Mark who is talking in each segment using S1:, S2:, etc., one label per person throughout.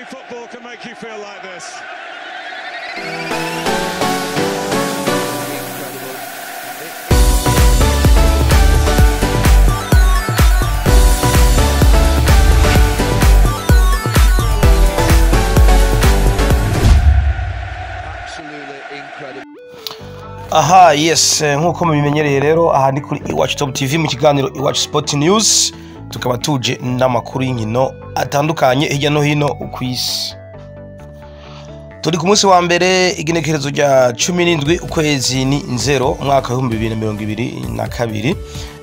S1: Only football can make you feel like this.
S2: Absolutely incredible.
S3: Aha, yes, nk'uko mubimenyereye rero, aha ni kuri Iwacu Top TV mu kiganiro Iwacu Sport News, tukaba tuje n'amakuru y'inkino atandukanye hirya no hino ku isi. Turi ku munsi wa mbere, igenekerezo rya 17, ukwezi ni nzero, umwaka wa 2022.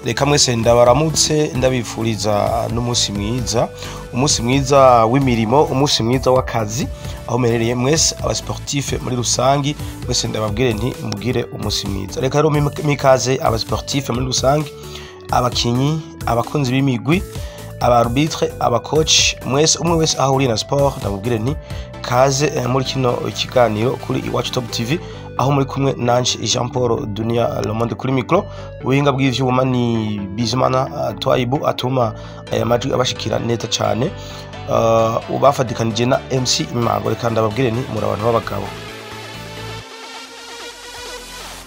S3: Reka mwese ndabaramutse, ndabifuriza n'umunsi mwiza, umunsi mwiza w'imirimo, umunsi mwiza w'akazi aho muherereye mwese. Abasportif muri rusangi mwese ndababwire nti mugire umunsi mwiza. Reka rero mikaze abasportif muri rusangi, abakinyi, abakunzi b'imigwi, aba arbitre, aba coach, mwese, umwe wese aho uri na sport, ndamubwire nti kaze muri kino kiganiro kuri Iwacu Top TV, aho muri kumwe nanje Jean Paul Dunia Le Monde kuri micro. Ubuhinga bw'ivyuma ni Bizimana Twaibu atuma aya majwi abashikira neza cane, ubafatikanije na MC Imango. Reka ndababwire nti muri abantu b'abagabo.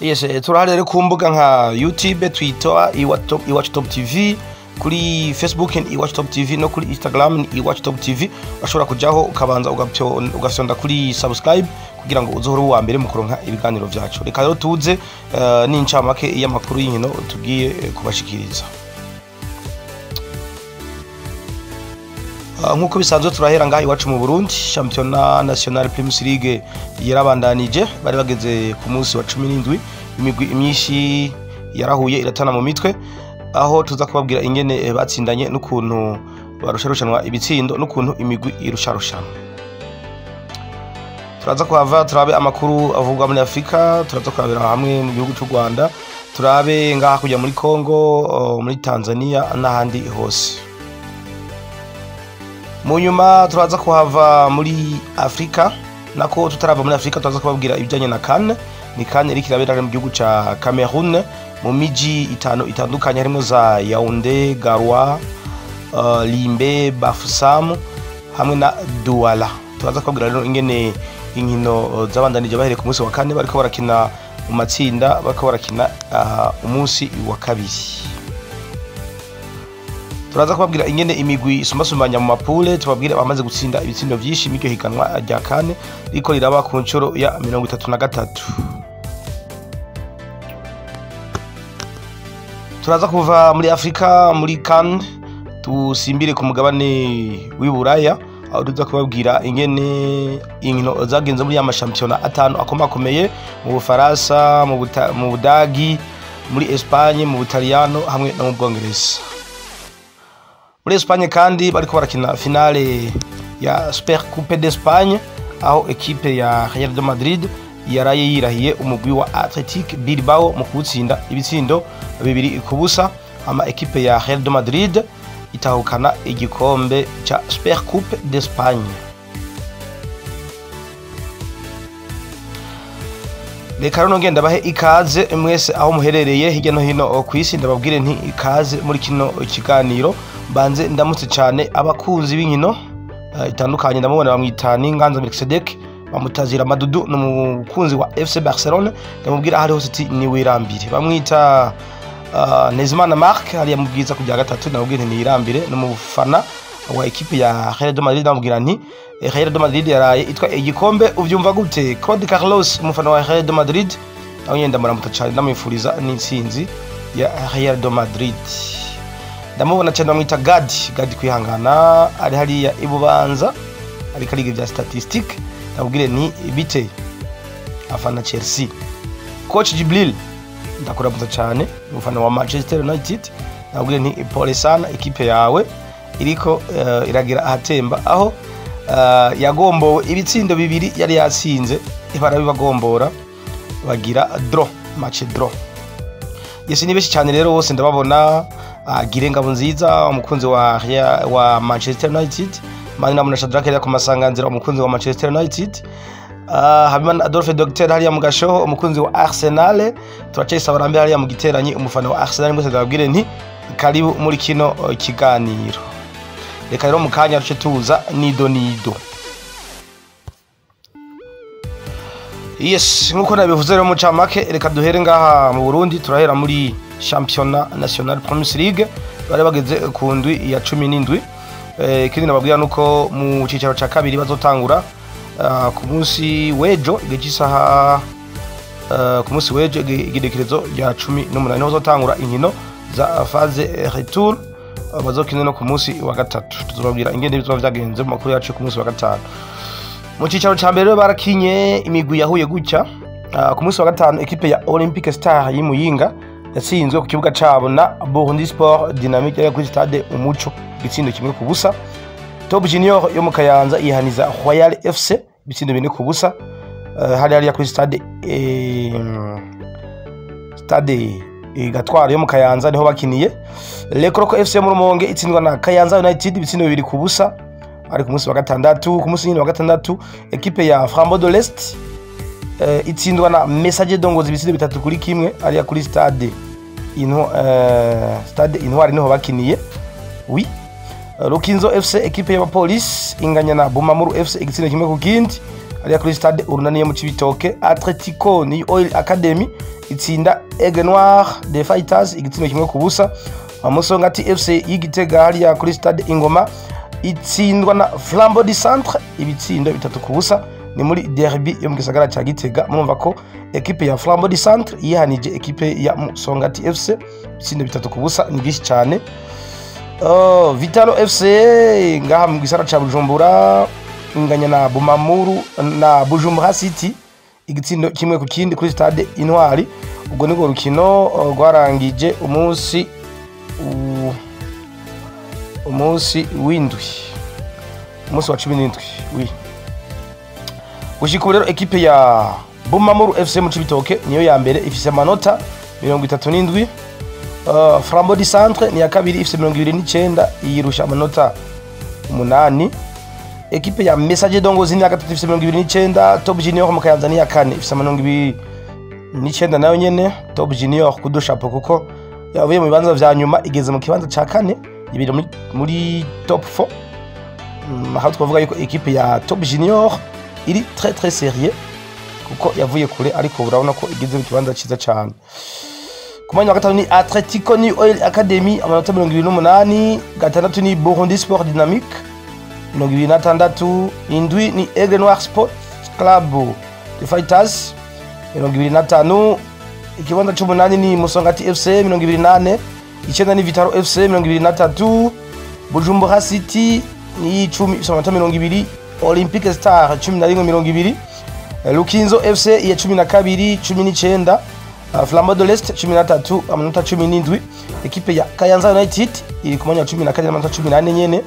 S3: Yes, turahari rero ku mbuga nka YouTube, Twitter Iwacu Top TV, kuri Facebook ni Iwacu Top TV, no kuri Instagram ni Iwacu Top TV. Bashobora kujaho ukabanza ugafyonda kuri subscribe kugira ngo uzohore uwa mbere mu kuronka ibiganiro vyacu. Reka rero tuze n'incamake y'amakuru y'inkino tugiye kubashikiriza. Nk'uko bisanzwe turahera ngaha iwacu mu Burundi. Championnat National Primus League yarabandanije, bari bageze ku munsi wa 17. Imigwi myinshi yarahuye iratana mu mitwe, aho tuza kubabwira ingene batsindanye n'ukuntu barusharushanwa ibitsindo n'ukuntu imigwi irusharushanwa. Turaza kuhava turabe amakuru avugwa muri Afrika, turaza kurabira hamwe mu gihugu cy'u Rwanda, turabe ngaha kujya muri Congo, muri Tanzania n'ahandi hose. Mu nyuma turaza kuhava muri Afrika, nako tutarava muri Afrika turaza kubabwira ibijyanye na CAN. Ni CAN iriko irabera mu gihugu ca Cameroon mu miji itanu itandukanye, harimo za Yaoundé, Garoua, Limbe, Bafoussam hamwe na Douala. Turaza kubabwira rero ingene inkino zabandanije bahereye ku munsi wa kane, bariko barakina mu matsinda, bariko barakina umunsi wa kabiri. Turaza kubabwira ingene imigwi isumbasumbanya mu ma poule, tubabwire abamaze gutsinda ibitsindo vyinshi mw'iryo higanwa rya CAN riko riraba ku nshuro ya 33. Turaza kuva muri Afrika muri CAN, tusimbire ku mugabane w'i Buraya, aho tuza kubabwira ingene inkino zagenze muri ya mashampiyona atanu akomakomeye mu Bufaransa, mu Budagi, muri Espagne, mu Butaliyano hamwe no mu Bwongereza. Muri Espagne kandi bariko barakina finale ya Super Coupe d'Espagne, aho ekipe ya Real de Madrid yaraye yirahiye umugwi wa Athletic Bilbao mu kuwutsinda ibitsindo 2-0, ama ekipe ya Real de Madrid itahukana igikombe ca Super Coupe d'Espagne. Reka rero ngenda bahe ikaze mwese aho muherereye hirya no hino ku isi, ndababwire nti ikaze muri kino kiganiro. Mbanze ndamutse cyane abakunzi b'inkino itandukanye. Ndamubona bamwita Ninganza Melkisedek, bamutazira Madudu, ni umukunzi wa FC Barcelone, ndamubwira aho ari hose ati niwirambire. Bamwita Nezimana Mark hariya mu Bwiza ku bya gatatu, ndamubwira nti niyirambire. Ni umufana wa ekipe ya Real de Madrid, ndamubwira nti Real de Madrid yaraye itwa igikombe, uvyumva gute? Claude Carlos, umufana wa Real de Madrid, nawe nyene ndamuramutsa cyane, ndamwifuriza n'intsinzi ya Real de Madrid. Ndamubona cyane bamwita Gadi Gadi kwihangana, ari hariya ibubanza ariko ariga ibya statistique, ndabwire ni bite, afana Chelsea. Coach Jibril, ndakuramutsa cyane, umufana wa Manchester United, ndabwire nti pole sana, ekipe yawe iriko iragira ahatemba, aho yagombowe ibitsindo bibiri yari yatsinze, barabibagombora bagira draw, match draw. Yes, ni benshi cyane rero, bose ndababona. Gire Ngabo nziza, umukunzi wa Manchester United. Mani na Shadrack yari ku masanganzira, umukunzi wa Manchester United. Habimana Adolphe Docteur hariya mu Gashoho, umukunzi wa Arsenal. Turacayisaba Rambe hariya mu Giteranyi, umufana wa Arsenal. Mwese ndababwire nti karibu muri kino kiganiro. Reka rero mu kanya duce tuza nido nido. Yes, nkuko nabivuze rero mu camake, reka duhere ngaha mu Burundi. Turahera muri Championnat National Premier League, bari bageze ku ndwi ya 17. Ikindi nababwira nuko mu cicaro ca kabiri bazotangura ku munsi w'ejo igihe cy'isaha, ku munsi w'ejo igenekerezo rya 18 niho bazotangura inkino za phase retour. Bazokina no ku munsi wa gatatu. Tuzobabwira ingene bizoba vyagenze mu makuru yacu ku munsi wa gatanu. Mu cicaro ca mbere rero barakinye, imigwi yahuye gutya. Ku munsi wa gatanu ekipe ya Olympic Star y'Imuyinga yatsinzwe ku kibuga cabo na Burundi Sport Dynamique yari kuri Stade Umuco igitsindo 1-0. Top Junior yo mu Kayanza yihaniza Royal FC ibitsindo 4-0, hari hariya kuri stade Gatwaro yo mu Kayanza niho bakiniye. Le Croco FC yo mu Rumonge itsindwa na Kayanza United ibitsindo 2-0, ari ku munsi wa gatandatu. Ku munsi nyine wa gatandatu ekipe ya Flambeau de l'Est itsindwa na Messager de Ngozi ibitsindo 3-1, ariya kuri stade Intwari niho bakiniye. Oui, Rukinzo FC, ekipe y'abapolisi, inganya na Bumamuru FC igitsindo 1-1, ariya kuri stade Urunani yo mu Cibitoke. Atletico New Oil Academy itsinda Aigle Noir de Fighters igitsindo 1-0. Musongati FC y'Igitega hariya kuri stade Ingoma itsindwa na Flambeau du Centre ibitsindo 3-0, ni muri derby yo mu gisagara ca Gitega. Murumva ko ekipe ya Flambeau du Centre yihanije ekipe ya Musongati FC ibitsindo 3-0, ni byinshi cyane. Vitalo FC ngaha mu gisagara ca Bujumbura inganya na Bumamuru na Bujumbura City igitsindo 1-1 kuri stade Intwari. Ubwo nibwo rukino rwarangije umunsi w'indwi, umunsi wa 17. Wi gushika ubu rero ekipe ya Bumamuru FC mu Cibitoke niyo ya mbere, ifise amanota 37. Flambeau du Centre ni ya kabiri, ifise 29, yirusha amanota 8. Ekipe ya Messager de Ngozi ni ya gatatu, ifise 29. Top Junior mu Kayanza ni ya kane, ifise 29 nayo nyene. Top Junior kudushapo kuko yavuye mu bibanza vya nyuma igeze mu kibanza ca kane, ibiri muri top 4. Aho twavuga yuko ekipe ya Top Junior iri très très sérieux kuko yavuye kure, ariko urabona ko igeze mu kibanza ciza cyane. Ku mwanya wa gatanu ni Atletico New Oil Academy, amanota 28. Gatandatu ni Burundi Sport Dynamique, 26. Indwi ni Aigle Noir Sport Club The Fighters, 25. Ikibanza c'umunani ni Musongati FC, 24. Icenda ni Vitalo FC, 23. Bujumbura City ni 10, ifise amanota 20. Olympic Star 11, 20. Lukinzo FC iya 12, 19. Flambeau de l'Est 13, amanota 17. Ekipe ya Kayanza United iri ku mwanya wa 14 n'amanota 14 nyene.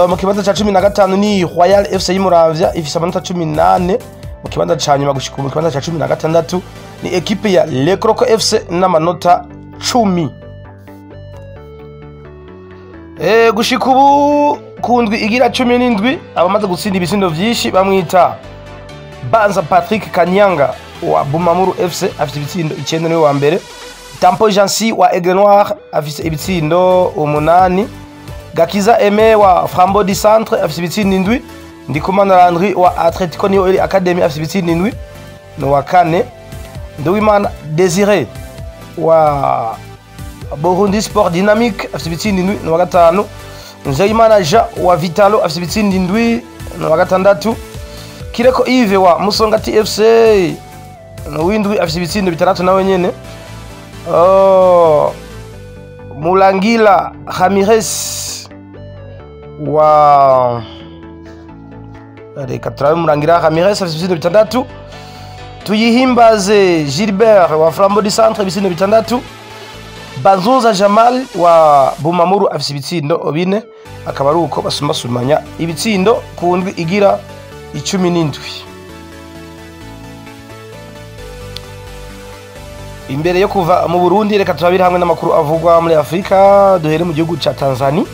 S3: Mu kibanza ca 15 ni Royal FC y'Imuramvya, ifise amanota 18. Mu kibanza ca nyuma gushika mu kibanza ca 16 ni ekipe ya Le Croco FC n'amanota 10. Gushika ubu ku ndwi igira 17, abamaze gutsinda ibitsindo vyinshi bamwita Banza Patrick Kanyanga wa Bumamuru FC, afite ibitsindo 9, niwe wa mbere. Tampo Jansi wa Aigle Noir afise ibitsindo 8. Gakiza Aime wa Flambeau du Centre afise ibitsindo 7. Ndikumana Landry wa Atletico New Oil Academy afise ibitsindo 7, ni wa kane. Nduwimana Desire wa Burundi Sport Dynamique afise ibitsindo 7, ni wa gatanu. Nzeyimana Jean wa Vitalo afise ibitsindo 7, ni wa gatandatu. Kireko Yves wa Musongati FC ni uw'indwi, afise ibitsindo 6 nawe nyene. Mulangila Ramirez wa, reka turabe, Mulangira Ramirez afise ibitsindo 6. Tuyihimbaze Gilbert wa Flambeau du Centre, ibitsindo 6. Bazunza Jamal wa Bumamuru afise ibitsindo 4. Akaba ari uko basumbasumanya ibitsindo ku ndwi igira 17. Imbere yo kuva mu Burundi, reka turabire hamwe n'amakuru avugwa muri Afrika. Duhere mu gihugu ca Tanzania,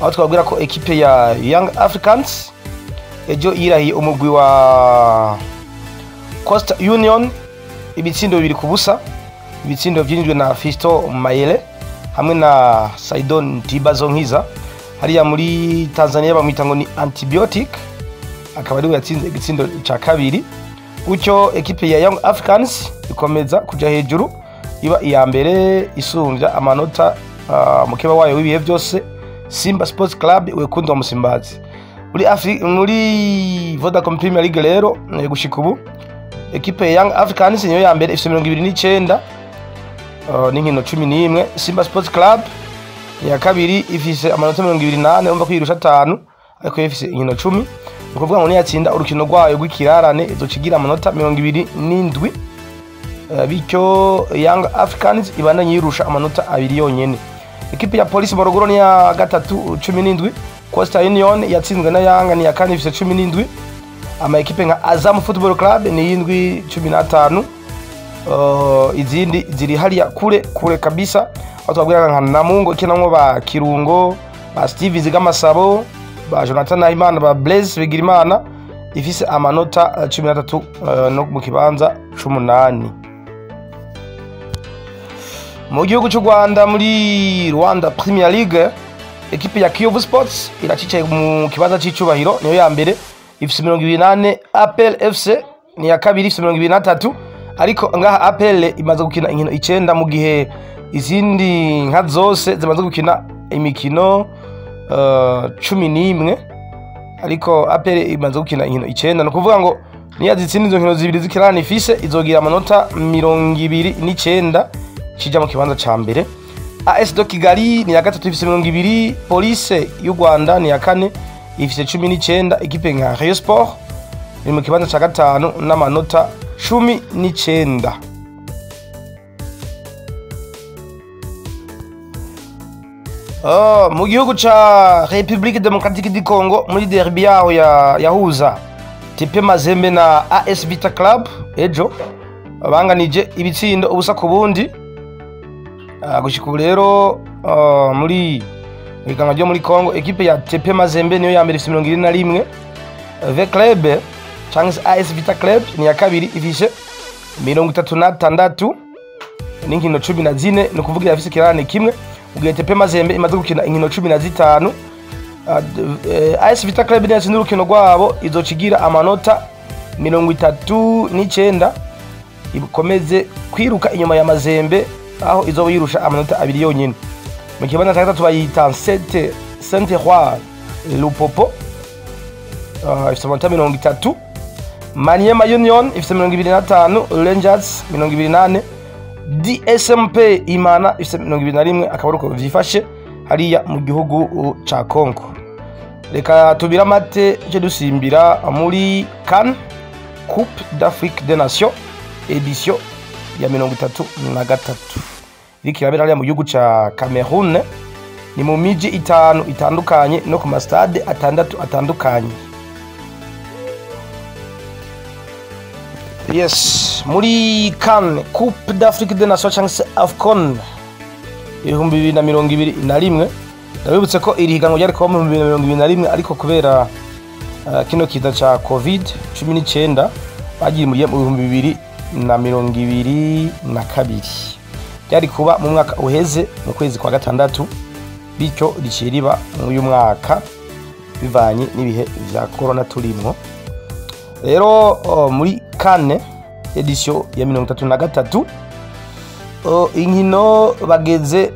S3: aho twabwira ko ekipe ya Young Africans ejo yirahiye umugwi wa Coast Union ibitsindo 2-0, ibitsindo vyinjijwe na Fisto Mayele hamwe na Saidon Tibazonkiza. Hariya muri Tanzania bamwita ngo ni antibiotic, akaba ariwe yatsinze igitsindo ca kabiri. Gutyo ekipe ya Young Africans ikomeza kuja hejuru, iba iya mbere isumbya amanota mukeba wayo w'ibihe byose Simba Sports Club, wekundu wa Musimbazi. Muri Vodacom Premier League rero, gushika ubu ekipe ya Young Africans niyo ya mbere, ifite 29 n'inkino 11. Simba Sports Club ya kabiri ifise amanota 24, umva ko yirusha 5, ariko ifise inkino 10. Ni ukuvuga ngo niyatsinda urukino rwayo rw'ikirarane izocigira amanota 27, bityo Young Africans ibandanye yirusha amanota 2 yonyene. Ekipe ya Police Morogoro ni ya gatatu, 17. Coastal Union yatsinzwe na Yanga ni ya kane, ifise 17. Ama ekipe nka Azam Football Club ni yindwi, 15. Izindi ziri hariya kure kure kabisa, aho twabwira nka Namungo ikinamwo ba Kirungo, ba Steve Zigamasabo, ba Jonathan Nahimana, ba Blaise Bigirimana, ifise amanota 13, no mu kibanza c'umunani. Mu gihugu cy'u Rwanda, muri Rwanda Premier League, ekipe ya Kiyovu Sports iracicaye mu kibanza c'icubahiro, niyo ya mbere, ifise 24. APR FC ni ya kabiri, ifise 23, ariko ngaha APR imaze gukina inkino 9, mu gihe izindi nka zose zimaze gukina imikino 11, ariko APR imaze gukina inkino 9. Ni ukuvuga ngo niyo zitsinda izo nkino zibiri zikirana ifise, izogira amanota 29, kija mu kibanza ca mbere. AS do Kigali ni ya gatatu, ifise 20. Police y'u Rwanda ni ya kane, ifise 19. Ekipe nka Rayon Sport iri mu kibanza ca gatanu n'amanota 19. Oh, mu gihugu ca République Démocratique du Congo, muri derby yaho ya yahuza TP Mazembe na AS Vita Club ejo, banganije ibitsindo 0-0. Gushika ubu rero, muri ihiganwa ryo muri Congo, ekipe ya TP Mazembe niyo ya mbere, ifise 71. V Club cyangwa se AS Vita Club ni ya kabiri, ifise 36 n'inkino 14, ni ukuvuga irafise ikirarane kimwe, mu gihe TP Mazembe imaze gukina inkino 15. AS Vita Club niyo yatsinda urukino rwabo, izocigira amanota 39, ikomeze kwiruka inyuma ya Mazembe, aho izoba yirusha amanota 2 yonyine. Mu kibanza cya gatatu bayita Sainte Croix Lupopo, ifite amanota 30. Maniema Union ifite 25, Rangers 24, DSMP Imana ifite 21. Akaba ari uko vyifashe hariya mu gihugu ca Congo. Reka tubira amate cyo dusimbira muri CAN, Coupe d'Afrique des Nations, édition ya 33, iriko irabera hariya mu gihugu ca Cameroon. Ni mu miji 5 itandukanye no ku mastade 6 atandukanye. Yes, muri CAN, Coupe d'Afrique des Nations cyangwa se AFCON 2021, ndabibutse ko iri higanwa ryari kuba mu 2021, ariko kubera kino kiza ca COVID-19 bagiye mu 2022. Ryari kuba mu mwaka uheze mu kwezi kwa gatandatu, bityo riciye riba muri uyu mwaka bivanye n'ibihe vya corona turimwo. Rero muri CAN édition ya 33, inkino bageze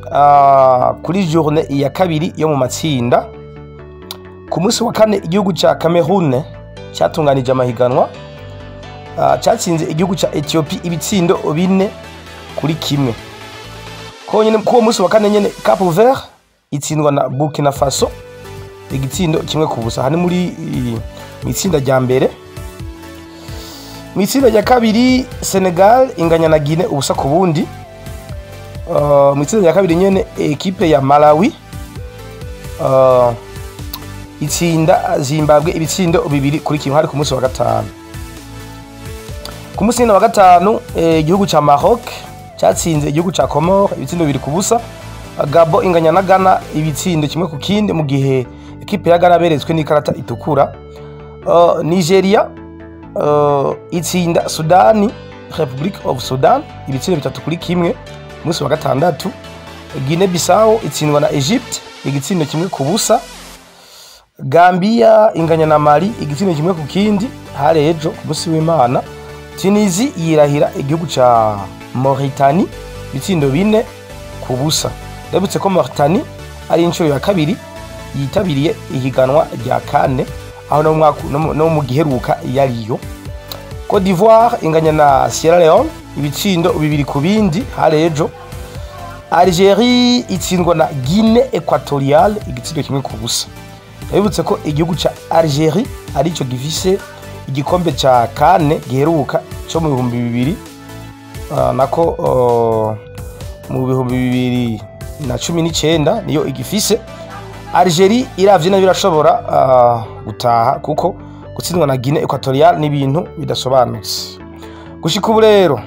S3: kuri journée ya kabiri yo mu matsinda. Ku munsi wa kane, igihugu ca Cameroon cyatunganije amahiganwa, cyatsinze igihugu ca Ethiopia ibitsindo 4-1. Konyene kuwo munsi wa kane nyene, Cape Verde itsindwa na Burkina Faso igitsindo 1-0. Hani muri itsinda rya mbere. Mu itsinda rya kabiri, Senegal inganya na Guinea 0-0. Mu itsinda rya kabiri nyene, ekipe ya Malawi itsinda Zimbabwe ibitsindo 2-1, hari ku munsi wa gatanu. Ku munsi wa gatanu, igihugu ca Maroc cyatsinze igihugu ca Comores ibitsindo 2-0. Gabo inganya na Ghana ibitsindo 1-1, mu gihe ekipe ya Ghana beretswe n'ikarata itukura. Nigeria itsinda Sudani, Republic of Sudan, ibitsindo 3-1 munsi wa gatandatu. Guinea Bissau itsindwa na Egypt igitsindo 1-0. Gambia inganya na Mali igitsindo 1-1, hari ejo ku munsi w'Imana. Tunisie yirahira igihugu ca Mauritanie ibitsindo 4-0. Ndabutse ko Mauritanie ari inshuro ya kabiri yitabiriye ihiganwa rya CAN, aho no mwaka no mu giheruka yariyo. Cote d'Ivoire inganya na Sierra Leone ibitsindo 2-2 harejo. Algerie itsindwa na Guinée Equatoriale igitsindo 1-0. Ndabibutse ko igihugu ca Algerie arico gifise igikombe ca CAN giheruka cyo mu 2000, nako mu 2019 niyo igifise. Algerie iravye nayo irashobora gutaha, kuko gutsindwa na Guinée Equatoriale ni ibintu bidasobanutse. Gushika ubu rero,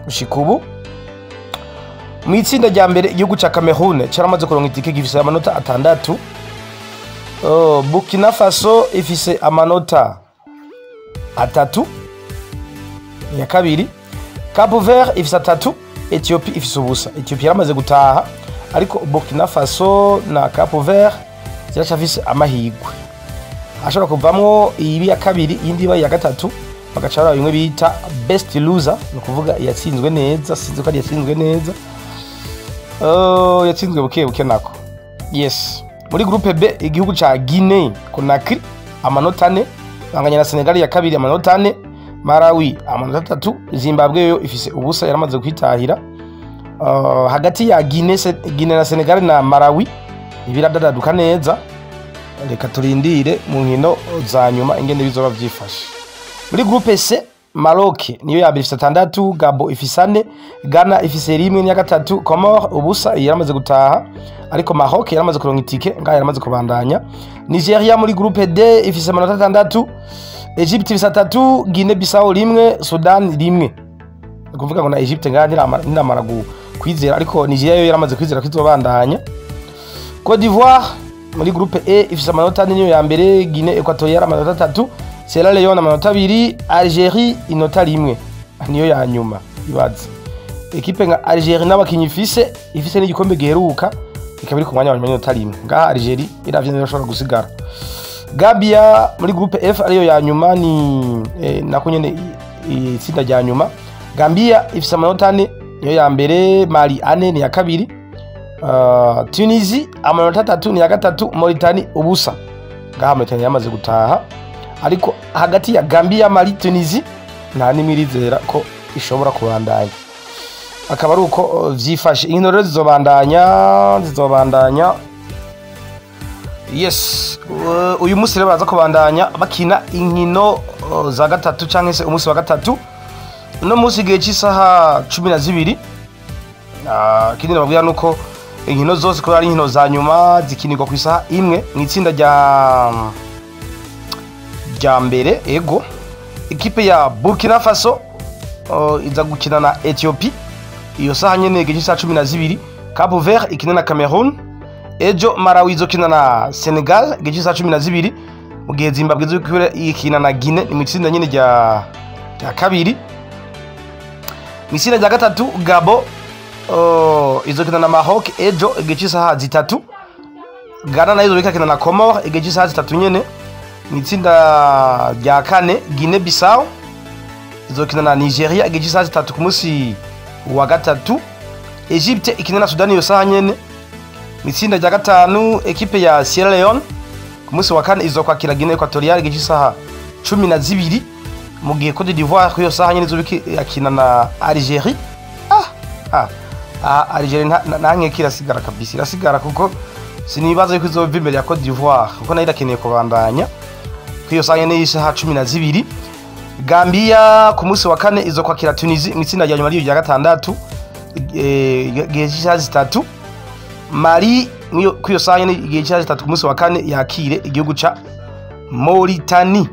S3: gushika ubu mu itsinda rya mbere igihugu ca Cameroon caramaze kuronka itike, gifise amanota 6. Burkina Faso ifise amanota 3 ya kabiri. Cape Verde ifise 3, Ethiopia ifise 0. Ethiopia yaramaze gutaha, ariko Burkina Faso na Cape Verde ziracafise amahirwe, ashobora kuvamwo ibi ya kabiri, iyindi iba iya gatatu, bagaca baraba bimwe bita best loser, ni ukuvuga yatsinzwe neza. Sinzi ko ari yatsinzwe neza, yatsinzwe buke buke nako. Yes, muri groupe B igihugu ca Guinea Conakry amanota 4, banganya na Senegal ya kabiri amanota 4, Malawi amanota 3, Zimbabwe yo ifise 0, yaramaze kwitahira. Hagati ya Guinea na Senegal na Malawi ibiradadaduka neza. Reka turindire mu nkino za nyuma ingene bizoba vyifashe. Muri groupe C, Maroc niyo ya mbere ifise 6, Gabo ifise 4, Ghana ifise 1 ya gatatu, Comores 0, yaramaze gutaha, ariko Maroc yaramaze kuronka itike ngaho yaramaze kubandanya. Nigeria muri groupe D ifise amanota 6, Egypt ifise 3, Guinea Bissau 1, Sudan 1. Kuvuga ngo na Egypt ngaho ntiramara kwizera, ariko Nigeria yo yaramaze kwizera ko izobandanya. Cote d'Ivoire muri groupe E ifise amanota 4 niyo ya mbere, Guinea Equatoriale amanota 3, Sierra Leone amanota 2, Algerie inota 1 niyo ya nyuma. Ibaze ekipe nka Algerie n'abakinyi ifise n'igikombe giheruka, ikaba iri ku mwanya wa nyuma n'inota 1. Ngaha Algerie iravye neza ishobora gusigara. Gambia muri groupe F ariyo ya nyuma, ni nako nyene itsinda rya nyuma. Gambia ifise amanota 4 niyo ya mbere, Mali 4 ni ya kabiri, Tunisie amanota 3 ni ya gatatu, Mauritanie 0. Ngaha Mauritanie yamaze gutaha, ariko hagati ya Gambia, Mali, Tunisie nta nimwe irizera ko ishobora kubandanya. Akaba ari uko vyifashe. Inkino rero zizobandanya. Yes, uyu munsi rero baraza kubandanya bakina inkino za gatatu canke se umunsi wa gatatu. Uno munsi igihe c'isaha 12. Ikindi nababwira nuko inkino zose ko ari inkino za nyuma zikinirwa ku isaha 1 mu itsinda rya mbere. Ego, ekipe ya Burkina Faso iza gukina na Ethiopia iyo saha nyene igihe c'isaha 12. Cape Verde ikina na Cameroon. Ejo Malawi izokina na Senegal igihe c'isaha 12, mu gihe Zimbabwe izokina na Guinea, ni mu itsinda nyene rya kabiri. Mu itsinda rya gatatu, Gabo izokina na Maroc ejo igihe c'isaha 3. Ghana nayo izokina na Comores igihe c'isaha 3 nyene. Mu itsinda rya kane, Guinea Bissau izokina na Nigeria igihe c'isaha 3 ku munsi wa gatatu. Egypte ikina na Sudan iyo saha nyene. Mu itsinda rya gatanu, ekipe ya Sierra Leone ku munsi wa kane izokwakira Guinea Equatoriale igihe c'isaha 12, mu gihe Cote d'Ivoire ku iyo saha nyene izokina na Algerie. Algerie nta nkeka irasigara kabisa, irasigara kuko sinibaza yuko izova imbere ya Cote d'Ivoire, kuko nayo irakeneye kubandanya ku iyo saha nyene y'isaha 12. Gambia ku munsi wa kane izokwakira Tunisie mu itsinda rya nyuma rya gatandatu igihe c'isaha 3. Mali ku iyo saha nyene igihe c'isaha 3 ku munsi wa kane yakire igihugu ca Mauritanie.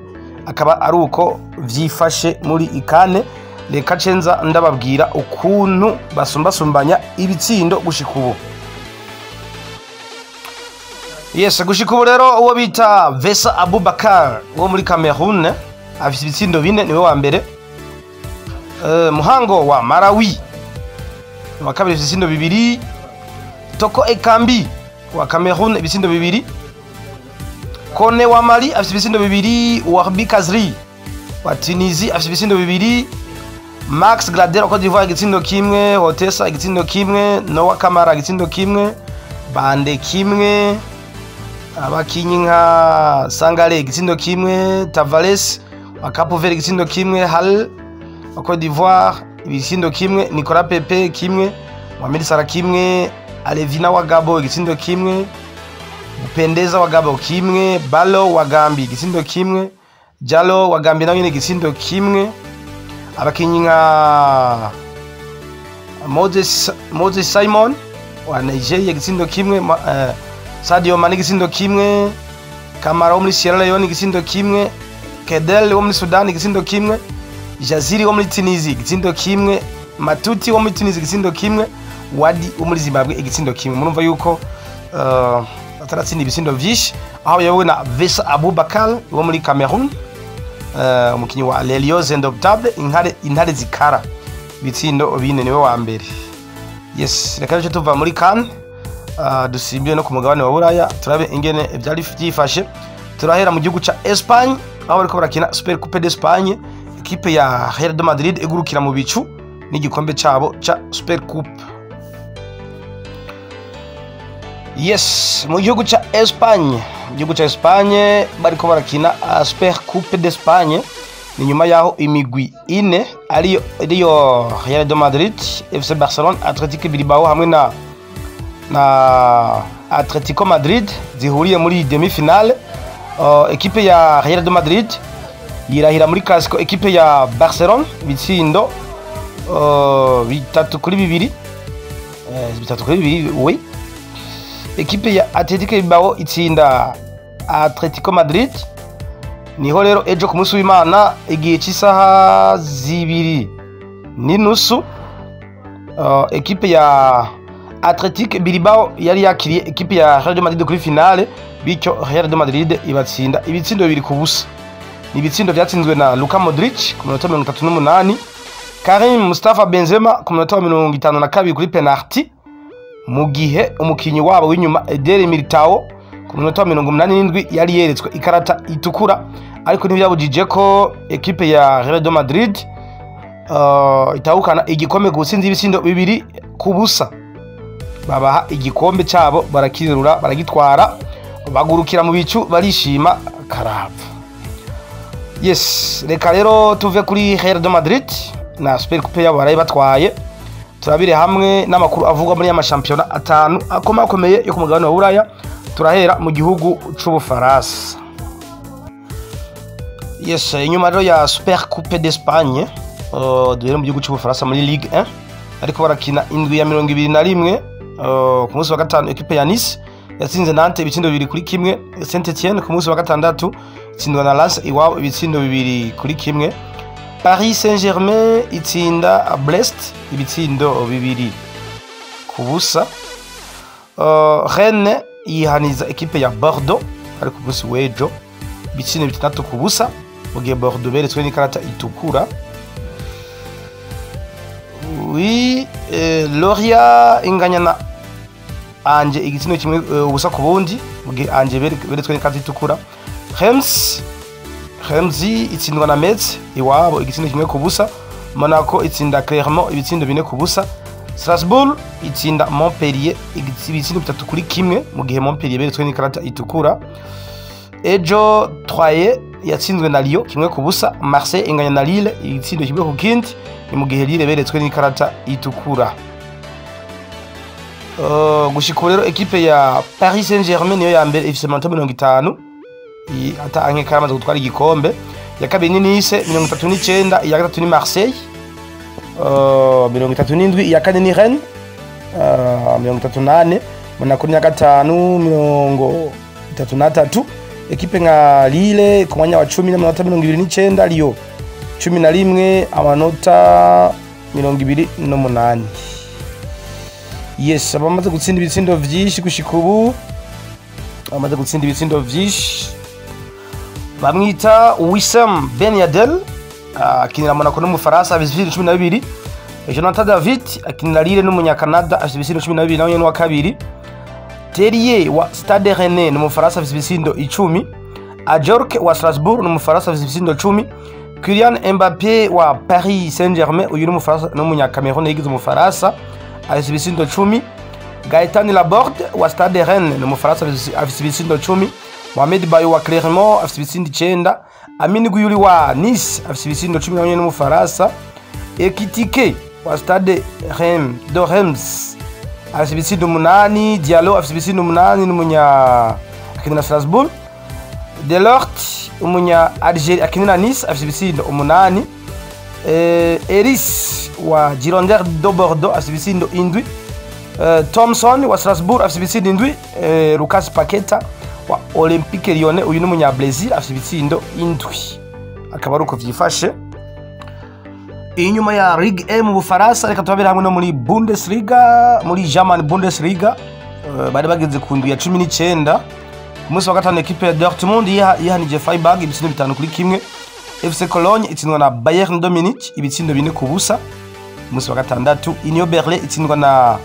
S3: Akaba ari uko vyifashe muri ikane. Reka cenza ndababwira ukuntu basumbasumbanya ibitsindo gushika ubu. Yes, gushika ubu rero uwo bita Vesa Abubakar wo muri Cameroon afise ibitsindo 4, niwe wa mbere. Muhango wa Malawi wa kabiri afise ibitsindo 2. Toko Ekambi wa Cameroon ibitsindo 2. Kone wa Mali afise ibitsindo 2. Warbi Kazri wa Tunisie afise ibitsindo 2, Max Gradel wa Cote d'Ivoire igitsindo 1, Hotesa igitsindo 1, Noah Kamara igitsindo 1, Bande 1, abakinyi nka Sangale igitsindo 1, Tavares wa Cape Verde igitsindo 1, Hal wa Cote d'Ivoire ibitsindo 1, Nicolas Pepe 1, Mohamed Salah 1, Alevina wa Gabo igitsindo 1, Upendeza wa Gabo 1, Balo wa Gambi igitsindo 1, Jalo wa Gambi nawe nyene igitsindo 1, abakinyi nka Moses Simon wa Nigeria igitsindo 1, Sadio Mane igitsindo 1, Kamara wo muri Sierra Leone igitsindo 1, Kedel wo muri Sudan igitsindo 1, Jaziri wo muri Tunisia igitsindo 1, Matuti wo muri Tunisia igitsindo 1, Wadi wo muri Zimbabwe igitsindo 1. Murumva yuko ataratsinda ibitsindo vyinshi, aho yayobowe na Vesa Abubakar wo muri Cameroon, umukinyi wa Les Lions Indomptables, intare zikara, ibitsindo 4, niwe wa mbere. Yes, reka rero tuva muri CAN, dusimbiye no ku mugabane wa Buraya, turabe ingene vyari vyifashe. Turahera mu gihugu ca Espagne, aho bariko barakina Super Coupe d'Espagne, ekipe ya Real de Madrid igurukira mu bicu n'igikombe cabo ca Super Coupe. Yes, mu gihugu ca Espagne, mu gihugu ca Espagne bariko barakina Super Coupe d'Espagne. Ni nyuma yaho imigwi 4 ariyo Real de Madrid, FC Barcelone, Athletic Bilbao hamwe na Atletico Madrid zihuriye muri demi-finale. Ekipe ya Real de Madrid yirahira muri Clasico ekipe ya Barcelone ibitsindo 3-2, 3-2, oui. Ekipe ya Athletic Bilbao itsinda Atletico Madrid. Niho rero ejo ku munsi w'Imana igihe cy'isaha 2:30, ekipe ya Athletic Bilbao yari yakiriye ekipe ya Real de Madrid kuri finale, bityo Real de Madrid ibatsinda ibitsindo 2-0. Ni ibitsindo vyatsinzwe na Luka Modric ku minota 38, Karim Mustafa Benzema ku minota 52 kuri penalty, mu gihe umukinyi wabo w'inyuma Eder Militao ku minota 87 yari yeretswe ikarata itukura. Ariko ntibyabujije ko ekipe ya Real de Madrid itahukana igikombe ku butsinzi ibitsindo 2-0. Babaha igikombe cabo, barakirura, baragitwara, bagurukira mu bicu, barishima karava. Yes, reka rero tuve kuri Real de Madrid na Super Coupe yabo baraye batwaye, turabire hamwe n'amakuru avugwa muri ya shampiyona 5 akomakomeye yo ku mugabane wa Buraya. Turahera mu gihugu c'Ubufaransa. Yes, inyuma rero ya Super Coupe d'Espagne, duhere mu gihugu c'Ubufaransa muri Ligue 1, ariko barakina indwi ya 21. Ku munsi wa gatanu ekipe ya Nice yatsinze Nantes ibitsindo 2-1. Saint-Etienne ku munsi wa gatandatu itsindwa na Lens iwabo ibitsindo 2-1. Paris Saint-Germain itsinda Brest ibitsindo 2-0. Rennes yihaniza ekipe ya Bordeaux ari ku munsi w'ejo ibitsindo 6-0, mu gihe Bordeaux beretswe n'ikarata itukura. Oui, Loria inganya na Anje igitsindo 1-0, mu gihe Anje beretswe n'ikarata itukura. Reims itsindwa na Metz iwabo igitsindo 1-0. Monaco itsinda Clermont ibitsindo 4-0. Strasbourg itsinda Montpellier ibitsindo 3-1, mu gihe Montpellier beretswe n'ikarata itukura. Ejo Troyes yatsinzwe na Lyon 1-0. Marseille inganya na Lille igitsindo 1-0, ni mu gihe Lille beretswe n'ikarata itukura. Gushika rero ekipe ya Paris Saint-Germain niyo ya mbere ifise amanota 50, ata anke karamaze gutwara igikombe. Ya kabiri ni Nice 39, iya gatatu ni Marseille 37, iya kane ni Rennes 38, Monaco ni ya gatanu 33. Ekipe nka Lille ku mwanya wa 10 n'amanota 29, Lyon 11 amanota 28. Yes, abamaze gutsinda ibitsindo vyinshi gushika ubu, abamaze gutsinda ibitsindo vyinshi bamwita Wissam Ben Yedder, akinira Monaco n'Umufaransa afise ibitsindo 12. Jonathan David akinira Lille n'Umunyakanada afise ibitsindo 12, nawe n'uwa kabiri. Terrier wa Stade Rennais n'Umufaransa afise ibitsindo 10. Ajorque wa Strasbourg n'Umufaransa afise ibitsindo 10. Kylian Mbappé wa Paris Saint-Germain, uyu ni umufaransa n'umunyakamerone yigize umufaransa, afise ibitsindo 10. Gaëtan Laborde wa Stade Rennes ni umufaransa, afise ibitsindo 10. Mohamed Bayo wa Clermont afise ibitsindo 9. Amine Gouiri wa Nice afise ibitsindo 10 nawe n'umufaransa. Ekitike wa Stade Reims de Reims afise ibitsindo 8. Diallo afise ibitsindo 8, n'umunya akinira Strasbourg. Delort, umunya Algeria akinira Nice, afise ibitsindo 8. Eris wa Girondins de Bordeaux afise ibitsindo 7. Thompson wa Strasbourg afise ibitsindo 7. Lucas Paqueta wa Olympique Lyonnais, uyu ni umunya Brazil, afise ibitsindo 7. Akaba ari uko vyifashe inyuma ya Ligue 1 mu Bufaransa. Reka tubabere hamwe no muri Bundesliga, muri German Bundesliga. Bari bageze ku ndwi ya 19. Ku munsi wa gatanu, ekipe ya Dortmund yihanije Freiburg ibitsindo 5-1. FC Cologne itsindwa na Bayern de Munich ibitsindo 4-0. Ku munsi wa gatandatu, Union Berlin itsindwa na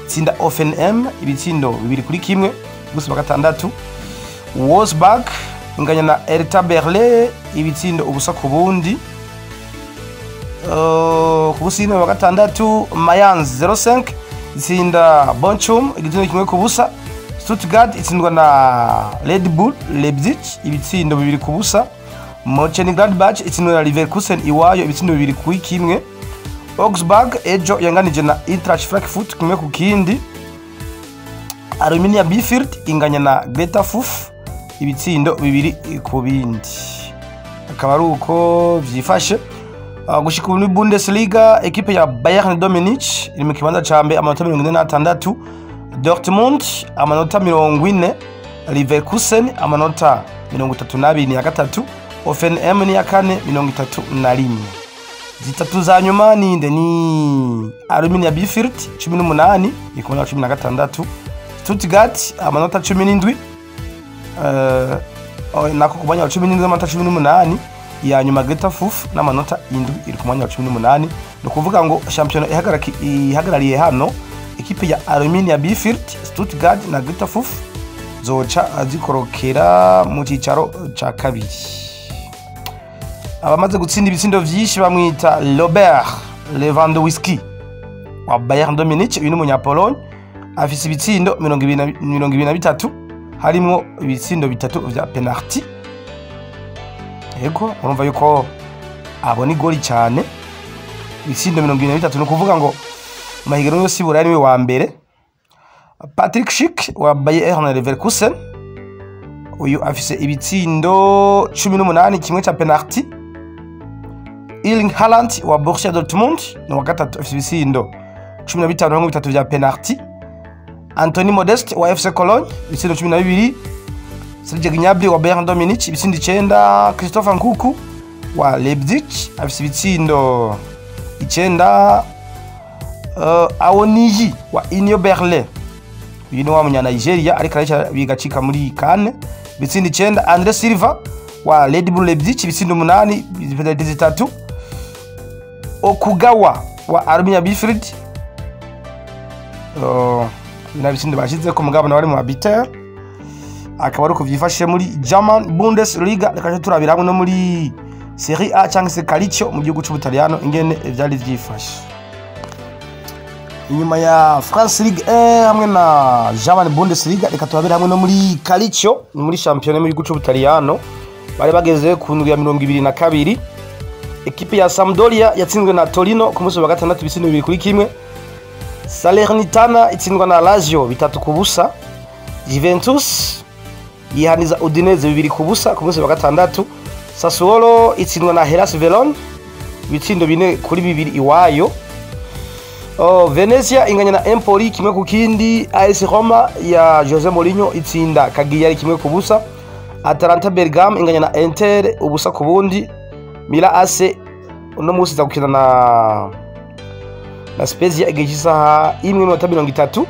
S3: itsinda Hoffenheim ibitsindo 2-1. Ku munsi wa gatandatu, Wolfsburg inganya na Hertha Berlin ibitsindo 0-0. Ku munsi wa gatandatu, Mainz 05 itsinda Bochum igitsindo 1-0. Stuttgart itsindwa na Red Bull Leipzig ibitsindo 2-0. Mönchengladbach itsindwa na Leverkusen iwayo ibitsindo 2-1. Augsburg ejo yanganije na Eintracht Frankfurt 1-1. Arminia Bielefeld inganya na Greuther Fürth ibitsindo 2-2. Akaba ari uko vyifashe. Gushika ubu muri Bundesliga, ekipe ya Bayern de Munich iri mu kibanza ca mbere, amanota 46. Dortmund amanota 40, Leverkusen amanota 32 ni ya gatatu, Hoffenheim ni ya kane, 31. Zitatu za nyuma ninde? Ni Arminia Bielefeld 18 iri ku mwanya wa 16, Stuttgart amanota 17, nako ku mwanya wa 17 amanota 18. Ya nyuma Greuther Fürth n'amanota 7 iri ku mwanya wa 18. Ni ukuvuga ngo shampiyona ihagarariye hano, ekipe ya Arminia Bielefeld, Stuttgart na Greuther Fürth zoca zikorokera mu cicaro ca kabiri. Abamaze gutsinda ibitsindo vyinshi bamwita Robert Lewandowski wa Bayern de Munich, uyu ni umunyapologne, afise ibitsindo 23, harimwo ibitsindo 3 vya penalty. Yego, urumva yuko abona igori cyane, ibitsindo 23, ni ukuvuga ngo mu mahiganwa yose y'Iburaya niwe wa mbere. Patrick Schick wa Bayern Leverkusen, uyu afise ibitsindo 18, kimwe ca penalty. Erling Haaland wa Borussia Dortmund ni wa gatatu, afise ibitsindo 15 hamwe 3 vya penalty. Anthony Modeste wa FC Cologne ibitsindo 12. Serge Gnabry wa Bayern de Munich ibitsindo 9. Christopher Nkunku wa Leipzig afise ibitsindo 9. Awoniyi wa Union Berlin, uyu ni wa munya Nigeria ariko araca bigacika muri CAN, ibitsindo 9. Andre Silva wa Red Bull Leipzig ibitsindo 8, penalty 3. Okugawa wa Arminia Bielefeld, na bitsindo bashize ko mugabo nawe ari mu arbitre. Akaba ari uko vyifashe muri German Bundesliga. Reka turabira hamwe no muri Serie A cyangwa se Calcio mu gihugu c'Ubutaliyano ingene vyari vyifashe. Inyuma ya France Ligue 1 hamwe na German Bundesliga, reka turabire hamwe no muri Calcio, muri shampiyona mu gihugu c'Ubutaliyano. Bari bageze ku ndwi ya 22. Ekipe ya Sampdoria yatsinzwe na Torino ku munsi wa gatandatu ibitsindo 2-1. Salernitana itsindwa na Lazio 3-0. Juventus yihaniza Udinese 2-0 ku munsi wa gatandatu. Sassuolo itsindwa na Hellas Verona ibitsindo 4-2 iwayo. Venezia inganya na Empoli 1-1. AS Roma ya Jose Mourinho itsinda Cagliari 1-0. Atalanta Bergamo inganya na Inter 0-0. Milan AC uno munsi iza gukina na Spezia igihe cy'isaha 1:30.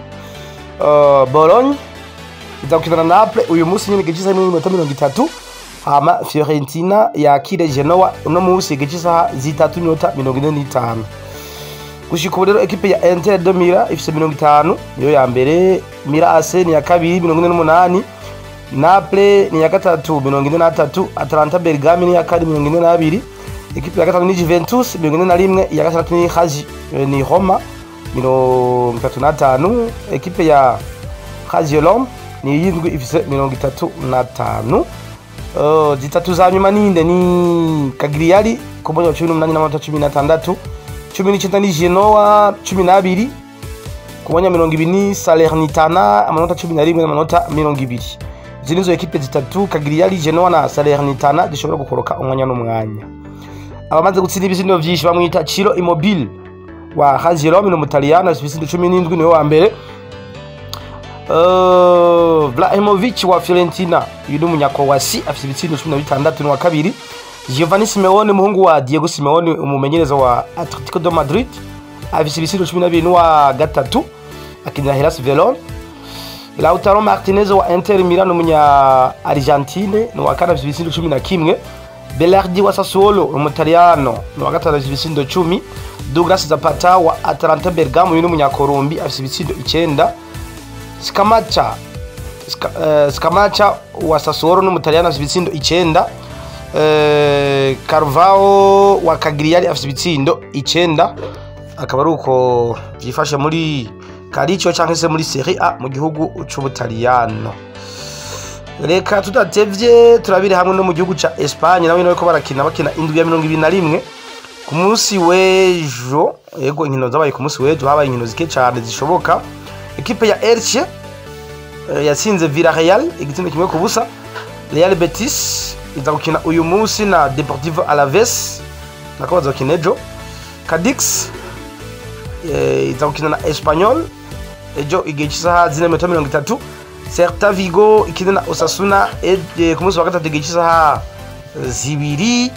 S3: Bologna iza gukina na Naples uyu munsi nyine igihe cy'isaha 1:30. Hama Fiorentina yakire Genoa uno munsi igihe cy'isaha 3:45. Gushika ubu rero, ekipe ya Inter de Milan ifise 50, niyo ya mbere. Milan AC ni ya kabiri, 48. Naples ni ya gatatu, 43. Atalanta Bergamo ni ya kane, 42. Ekipe ya gatanu ni Juventus, 41. Iya gatandatu ni Haji, ni Roma, 35. Ekipe ya Lazio Rome ni iyindwi, ifise 35. Zitatu za nyuma ninde? Ni Cagliari ku mwanya wa 18 n'amanota 16. 19 ni Genoa, 12. Ku mwanya 20 ni Salernitana, amanota 11 n'amanota 20. Izi nizo ekipe zitatu, Cagliari, Genoa na Salernitana, zishobora gukoroka umwanya n'umwanya. Abamaze gutsinda ibitsindo vyinshi bamwita Ciro Immobile wa Lazio Rome, ni umutaliyano, afise ibitsindo 17, niwe wa mbere. Vlahovic wa Fiorentina, uyu ni umunyakowasi, afise ibitsindo 16, ni wa kabiri. Giovanni Simeone, umuhungu wa Diego Simeone, umumenyereza wa Atletico de Madrid, afise ibitsindo 12, ni wa gatatu, akinira Hellas Verona. Lautaro Martinez wa Inter Milan, umunya Argentine, ni wa kane, afise ibitsindo 11. Berardi wa Sassuolo, umutaliyano, ni wa gatanu, afise ibitsindo 10. Douglas Zapata wa Atalanta Bergamo, uyu ni umunyakolombi, afise ibitsindo 9. Scamacca wa Sassuolo n'umutaliyano, afise ibitsindo 9. Carvalho wa Cagliari afise ibitsindo 9. Akaba ari uko vyifashe muri Calcio canke se muri Serie A mu gihugu c'Ubutaliyano. Reka tudatevye turabire hamwe no mu gihugu ca Espagne, nawe bariko barakina, bakina indwi ya 21 ku munsi w'ejo. Yego, inkino zabaye ku munsi w'ejo, habaye inkino zike cane zishoboka. Ekipe ya Elche yatsinze Villarreal igitsindo 1-0. Real Betis iza gukina uyu munsi na Deportivo Alaves, nako bazokina ejo. Cadix iza gukina na Espanyol ejo igihe cy'isaha 4:30. Celta Vigo ikina na Osasuna ku munsi wa gatatu igihe cy'isaha 2.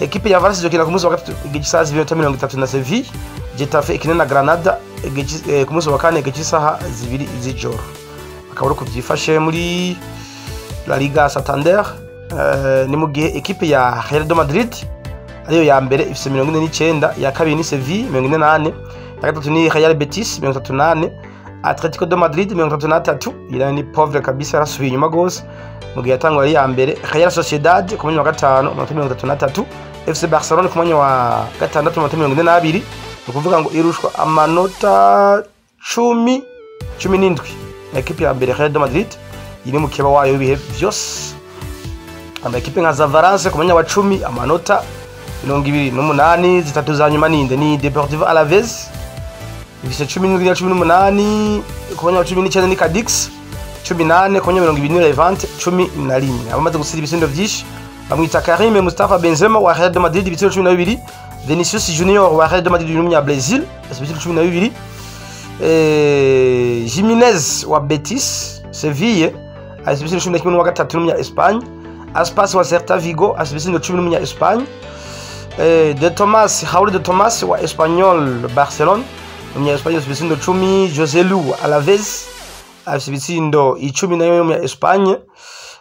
S3: Ekipe ya Valence izokina ku munsi wa gatatu igihe cy'isaha 2:30 na Seville. Getafe ikina na Granada ku munsi wa kane igihe cy'isaha 2 z'ijoro. Akaba ari uko byifashe muri La Liga Santander. Ni mu gihe ekipe ya Real de Madrid ariyo ya mbere, ifise 49. Iya kabiri ni Seville, 44. Iya gatatu ni Real Betis, 34. Atletico de Madrid, 33. Iyi ni pauvre kabisa, yarasubiye inyuma gose mu gihe yatangwa ari iya mbere. Real Sociedad ku mwanya wa gatanu, amanota 33. FC Barcelone ku mwanya wa gatandatu, amanota 42. Ni ukuvuga ngo irushwa amanota 17 na ekipe ya mbere, Real de Madrid, iri mu keba wayo w'ibihe vyose. Ama ekipe nka za Valence ku mwanya wa 10, amanota 28. Zitatu za nyuma ninde? Ni Deportivo Alaves, ifise 17 na 18. Ku mwanya wa 19 ni Cadix, 14. Ku mwanya 20 ni Levante, 11. Abamaze gutsinda ibitsindo vyinshi bamwita Karim Mustafa Benzema wa Real de Madrid, ibitsindo 12. Vinicius Junior wa Real de Madrid, n'umunya Brazil, ibitsindo 12. Jimenez wa Betis Seville afise ibitsindo 11, n'uwa gatatu, n'umunya Espagne. Aspas wa Celta Vigo afise ibitsindo 10, n'umunya Espagne. De Thomas, Raúl de Thomas wa Espanyol Barcelone, umunya Espagne, afise ibitsindo 10. Joselu wa Alaves afise ibitsindo 10, nayo y'umunya Espagne.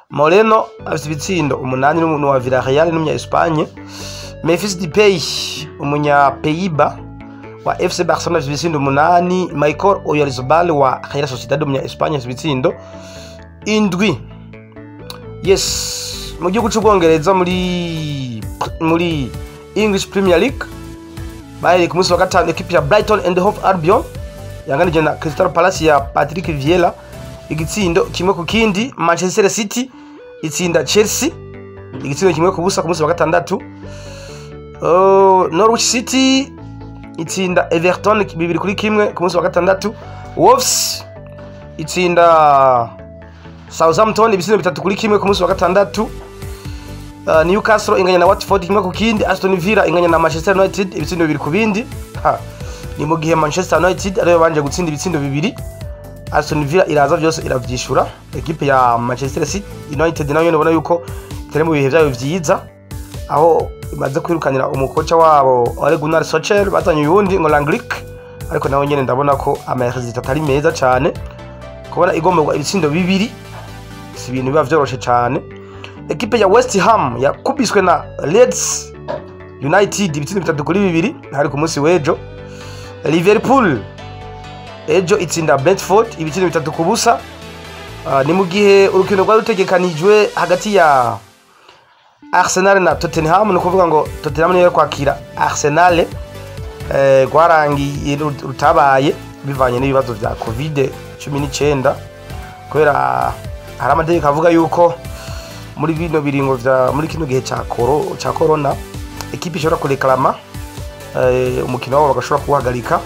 S3: Moreno afise ibitsindo 8, n'umuntu wa Villarreal, n'umunya Espagne. Memphis Depay, umunya Pays-Bas, wa FC Barcelona, afise ibitsindo 8. Michael Oyarzabal wa Real Sociedad, umunya Espagne, afise ibitsindo 7. Yes, mu gihugu c'Ubwongereza, muri English Premier League, bahereye ku munsi wa gatanu, ekipe ya Brighton and Hove Albion yanganije na Crystal Palace ya Patrick Vieira igitsindo 1-0. Manchester City itsinda Chelsea igitsindo 1-0 ku munsi wa gatandatu. Norwich City itsinda Everton 2-1 ku munsi wa gatandatu. Wolves itsinda Southampton ibitsindo 3-1 ku munsi wa gatandatu. Newcastle inganya na Watford 1-1. Aston Villa inganya na Manchester United ibitsindo 2-2. Ha. Ni mu gihe Manchester United ariyo banje gutsinda ibitsindo 2, Aston Villa iraza byose iravyishura. Ekipe ya Manchester City United nayo ubona yuko itari mu bihe byayo vyiza, aho imaze kwirukanira umukoca wabo Ole Gunnar Solskjaer, bazanye uyundi ngo Rangnick, ariko nawe nyene ndabona ko ama résultats atari meza cane. Kubona igomberwa ibitsindo 2 si ibintu biba vyoroshe cane. Ekipe ya West Ham yakubiswe na Leeds United ibitsindo 3-2, hari ku munsi w'ejo. Liverpool ejo itsinda Brentford ibitsindo 3-0. Ni mu gihe urukino rwari rutegekanijwe hagati ya Arsenal na Tottenham. Ni ukuvuga ngo Tottenham niyo kwakira Arsenal, rwarangiye rutabaye bivanye n'ibibazo vya COVID 19, kubera hari amategeko avuga yuko muri bino biringo vya muri kino gihe ca corona ekipe ishobora kureklama umukino wabo bagashobora kuwuhagarika.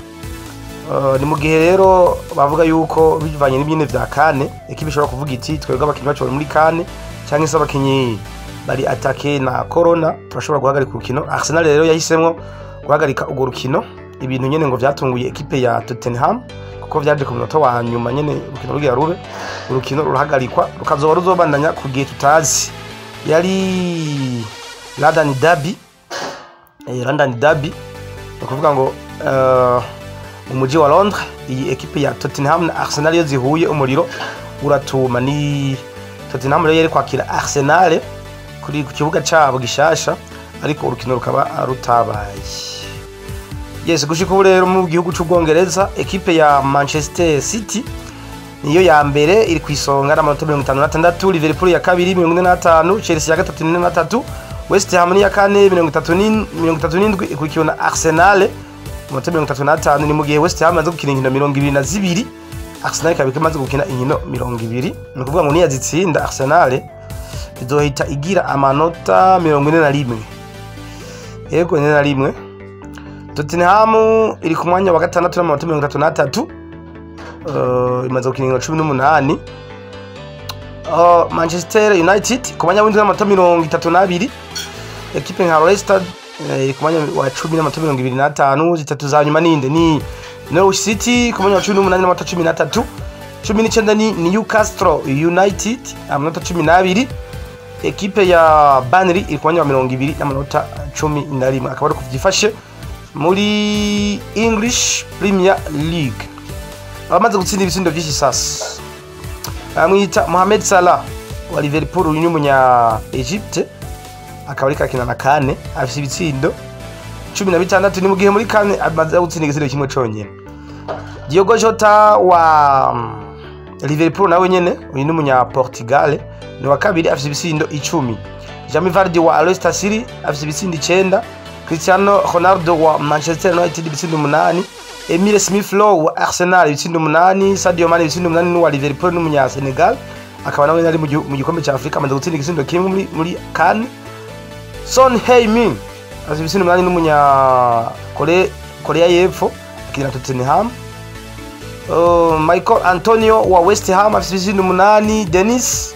S3: Ni mu gihe rero bavuga yuko bivanye n'ibyine vya CAN, ekipe ishobora kuvuga iti: "Twebwe abakinyi bacu bari muri CAN, cyangwa se abakinyi bari attaqué na corona, turashobora guhagarika urukino." Arsenal rero yahisemwo guhagarika urwo rukino, ibintu nyene ngo vyatunguye ekipe ya Tottenham, kuko vyaje ku munota wa nyuma nyene urukino rugira rube, urukino rurahagarikwa, rukazoba ruzobandanya ku gihe tutazi. Yari London Derby, London Derby, ni ukuvuga ngo mu mujyi wa Londres, iyi ekipe ya Tottenham na Arsenal iyo zihuye umuriro uratuma. Ni Tottenham rero yari kwakira Arsenal kuri ku kibuga cabo gishasha, ariko urukino rukaba rutabaye. Yes, gushika ubu rero mu gihugu c'Ubwongereza, ekipe ya Manchester City niyo ya mbere iri ku isonga n'amanota 56, Liverpool ya kabiri 45, Chelsea ya gatatu 43, West Ham ni ya kane 37, ikurikiwe na Arsenal amanota 35. Ni mu gihe West Ham imaze gukina inkino 22, Arsenal ikaba imaze gukina inkino 20. Ni ukuvuga ngo niyazitsinda Arsenal izohita igira amanota 41, yego, 41. Tottenham iri ku mwanya wa gatandatu n'amanota 33, imaze gukina inkino 18. Manchester United ku mwanya w'indwi n'amanota 32. Ekipe nka Leicester iri ku mwanya wa 10 n'amanota 25. Zitatu za nyuma ninde? Ni Norwich City ku mwanya wa 18 n'amanota 13, 19 ni Newcastle United, amanota 12. Ekipe ya Burnley iri ku mwanya wa 20 n'amanota 11. Akaba ari uko vyifashe muri English Premier League. Abamaze gutsinda ibitsindo vyinshi sasa bamwita Mohamed Salah wa Liverpool, uyu ni umunya Egypte, akaba ariko akina na CAN, afise ibitsindo 16. Ni mu gihe muri CAN amaze gutsinda igitsindo kimwe conyene. Diogo Jota wa Liverpool nawe nyene, uyu ni umunya Portugal, ni wa kabiri, afise ibitsindo 10. Jamie Vardy wa Leicester City afise ibitsindo 9. Cristiano Ronaldo wa Manchester United ibitsindo 8. Emile Smith Rowe wa Arsenal ibitsindo 8. Sadio Mane ibitsindo 8 n'uwa Liverpool, n'umunya Senegal, akaba nawe ari mu gikombe cya Afrika, amaze gutsinda igitsindo kimwe muri CAN. Son Heung-min afise ibitsindo 8, n'umunya Korea y'Epfo, akinira Tottenham. Michael Antonio wa West Ham afise ibitsindo 8. Dennis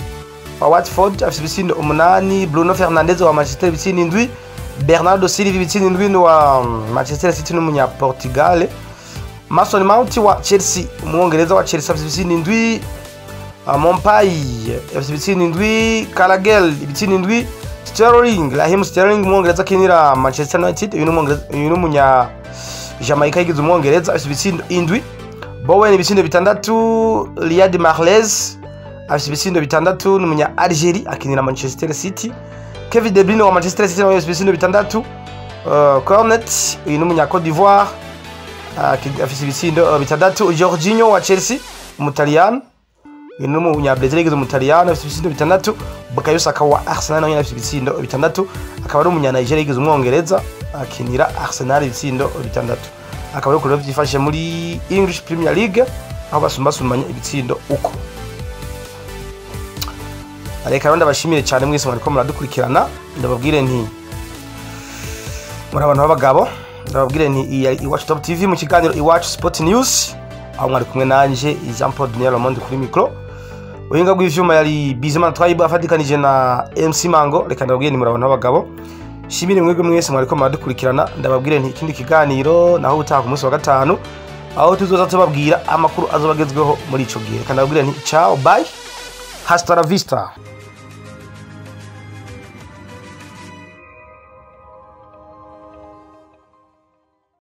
S3: wa Watford afise ibitsindo 8. Bruno Fernandes wa Manchester ibitsindo 7. Bernardo Silva ibitsindo 7 wa Manchester City, n'umunya Portugal. Mason Mount wa Chelsea, umwongereza wa Chelsea, afise ibitsindo 7. Maupay afise ibitsindo 7. Carragher ibitsindo 7. Sterling, Raheem Sterling, umwongereza akinira Manchester United, uyu ni uyu ni umunya Jamaica yigize umwongereza, afise ibitsindo 7. Bowen ibitsindo 6. Riyad Mahrez afise ibitsindo 6, ni umunya Algeria, akinira Manchester City. Kevin De Bruyne wa Manchester City nawe afise ibitsindo 6. Cornet, uyu ni umunya Cote d'Ivoire, afise ibitsindo 6. Jorginho wa Chelsea, umutaliyano, uyu ni umunya Brazil yigize umutaliyano, afise ibitsindo 6. Bukayo Saka wa Arsenal nawe afise ibitsindo 6, akaba ari umunya Nigeria yigize umwongereza, akinira Arsenal, ibitsindo 6. Akaba ari uko vyifashe muri English Premier League, aho basumbasumbanya ibitsindo uko. Reka rero ndabashimire cyane mwese mwariko muradukurikirana, ndababwire nti muri abantu b'abagabo. Ndababwire nti iyi yari Iwacu Top TV mu kiganiro Iwacu Sport News, aho mwari kumwe nanje Jean Paul Daniel Ramondi kuri micro. Ubuhinga bw'ivyuma yari Bizimana Twayibu afatikanije na MC Mango. Reka ndababwire ni muri abantu b'abagabo. Shimire mwebwe mwese mwariko muradukurikirana, ndababwire nti ikindi kiganiro naho utaha ku munsi wa gatanu, aho tuzoza tubabwira amakuru azobagezweho muri ico gihe. Reka ndababwire nti ciao, bye, hasta la vista.